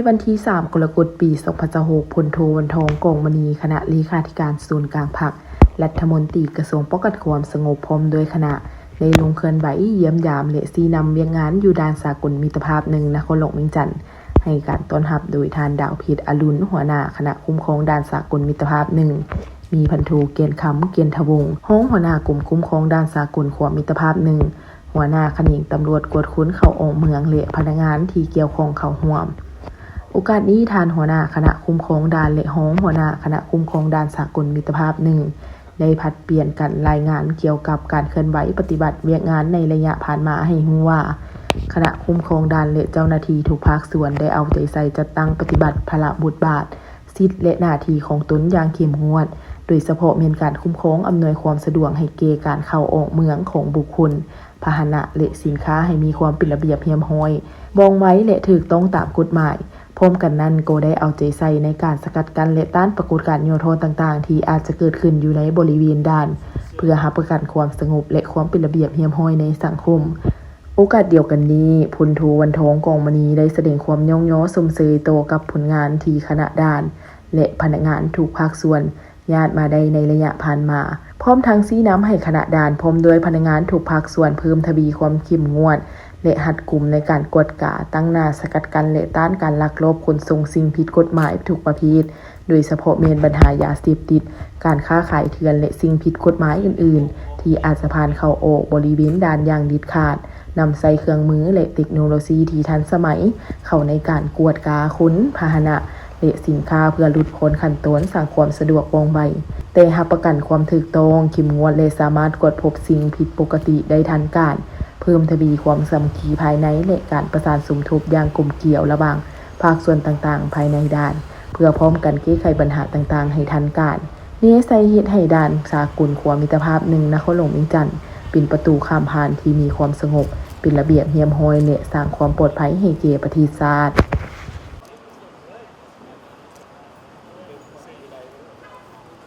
ວັນທີສາມ ກໍລະກົດ ປີສອງພັນຊາວຫົກ ພົນໂທ ວັນທອງ ກອງມະນີ ຄະນະເລຂາທິການສູນກາງພັກ, ລັດຖະມົນຕີກະຊວງປ້ອງກັນຄວາມສະຫງົບ ພ້ອມດ້ວຍຄະນະ ໄດ້ລົງເຄື່ອນໄຫວຢ້ຽມຢາມ ແລະ ຊີ້ນຳວຽກງານຢູ່ດ່ານສາກົນມິດຕະພາບໜຶ່ງ ນະຄອນຫຼວງວຽງຈັນ, ໃຫ້ການຕ້ອນຮັບໂດຍທ່ານ ດາວເພັດ ອະລຸນ ຫົວໜ້າຄະນະຄຸ້ມຄອງດ່ານສາກົນມິດຕະພາບໜຶ່ງ, ມີພັນໂທ ແກ່ນຄຳ ເກນທະວົງ ຮອງຫົວໜ້າກົມຄຸ້ມຄອງດ່ານສາກົນຂົວມິດຕະພາບໜຶ່ງ, ຫົວໜ້າຂະແໜງຕຳຫຼວດກວດຄົນເຂົ້າອອກເມືອງ ແລະ ພະນັກງານທີ່ກ່ຽວຂ້ອງເຂົ້າຮ່ວມ. ໂອກາດນີ້ ທ່ານຫົວໜ້າຄະນະຄຸ້ມຄອງດ່ານ ແລະ ຮອງຫົວໜ້າຄະນະຄຸ້ມຄອງດ່ານສາກົນມິດຕະພາບໜຶ່ງ ໄດ້ຜັດປ່ຽນກັນລາຍງານກ່ຽວກັບການເຄື່ອນໄຫວປະຕິບັດວຽກງານໃນໄລຍະຜ່ານມາໃຫ້ຮູ້ວ່າ ຄະນະຄຸ້ມຄອງດ່ານ ແລະ ເຈົ້າໜ້າທີ່ທຸກພາກສ່ວນໄດ້ເອົາໃຈໃສ່ຈັດຕັ້ງປະຕິບັດພາລະບົດບາດ, ສິດ ແລະ ໜ້າທີ່ຂອງຕົນຢ່າງເຂັ້ມງວດ, ໂດຍສະເພາະແມ່ນການຄຸ້ມຄອງອຳນວຍຄວາມສະດວກໃຫ້ແກ່ການເຂົ້າອອກເມືອງຂອງບຸກຄົນ, ພາຫະນະ ແລະ ສິນຄ້າໃຫ້ມີຄວາມເປັນລະບຽບຮຽບຮ້ອຍ, ວ່ອງໄວ ແລະ ຖືກຕ້ອງຕາມກົດໝາຍ. ພ້ອມກັນນັ້ນກໍໄດ້ເອົາໃຈໃສ່ໃນການສະກັດກັ້ນ ແລະ ຕ້ານປາກົດການຫຍໍ້ທໍ້ຕ່າງໆ ທີ່ອາດຈະເກີດຂຶ້ນຢູ່ໃນບໍລິເວນດ່ານ ເພື່ອຮັບປະກັນຄວາມສະຫງົບ ແລະ ຄວາມເປັນລະບຽບຮຽບຮ້ອຍໃນສັງຄົມ. ໂອກາດດຽວກັນນີ້, ພົນໂທ ວັນທອງ ກອງມະນີ ໄດ້ສະແດງຄວາມຍ້ອງຍໍຊົມເຊີຍຕໍ່ກັບຜົນງານທີ່ຄະນະດ່ານ ແລະ ພະນັກງານທຸກພາກສ່ວນ ຍາດມາໄດ້ໃນໄລຍະຜ່ານມາ, ພ້ອມທັງຊີ້ນຳໃຫ້ຄະນະດ່ານ ພ້ອມດ້ວຍພະນັກງານທຸກພາກສ່ວນເພີ່ມທະວີຄວາມເຂັ້ມງວດ ແລະ ຮັດກຸມໃນການກວດກາ, ຕັ້ງໜ້າສະກັດກັ້ນ ແລະ ຕ້ານການລັກລອບຂົນສົ່ງສິ່ງຜິດກົດໝາຍທຸກປະເພດ, ໂດຍສະເພາະແມ່ນບັນຫາຢາເສບຕິດ, ການຄ້າຂາຍເຖື່ອນ ແລະ ສິ່ງຜິດກົດໝາຍອື່ນໆ ທີ່ອາດຈະຜ່ານເຂົ້າອອກບໍລິເວນດ່ານຢ່າງເດັດຂາດ, ນຳໃຊ້ເຄື່ອງມື ແລະ ເຕັກໂນໂລຊີທີ່ທັນສະໄໝເຂົ້າໃນການກວດກາຄົນ, ພາຫະນະ ແລະ ສິນຄ້າ ເພື່ອຫຼຸດຜ່ອນຂັ້ນຕອນ, ສ້າງຄວາມສະດວກວ່ອງໄວ, ແຕ່ຮັບປະກັນຄວາມຖືກຕ້ອງ, ເຂັ້ມງວດ ແລະ ສາມາດກວດພົບສິ່ງຜິດປົກກະຕິໄດ້ທັນການ, ເພີ່ມທະວີຄວາມສາມັກຄີພາຍໃນ ແລະ ການປະສານສົມທົບຢ່າງກົມກຽວລະຫວ່າງພາກສ່ວນຕ່າງໆພາຍໃນດ່ານ, ເພື່ອພ້ອມກັນແກ້ໄຂບັນຫາຕ່າງໆໃຫ້ທັນການ. ແນໃສ່ເຮັດໃຫ້ດ່ານສາກົນຂົວມິດຕະພາບໜຶ່ງ ນະຄອນຫຼວງວຽງຈັນ ເປັນປະຕູຂ້າມຜ່ານທີ່ມີຄວາມສະຫງົບ, ເປັນລະບຽບຮຽບຮ້ອຍ ແລະ ສ້າງຄວາມປອດໄພໃຫ້ແກ່ປະເທດຊາດ.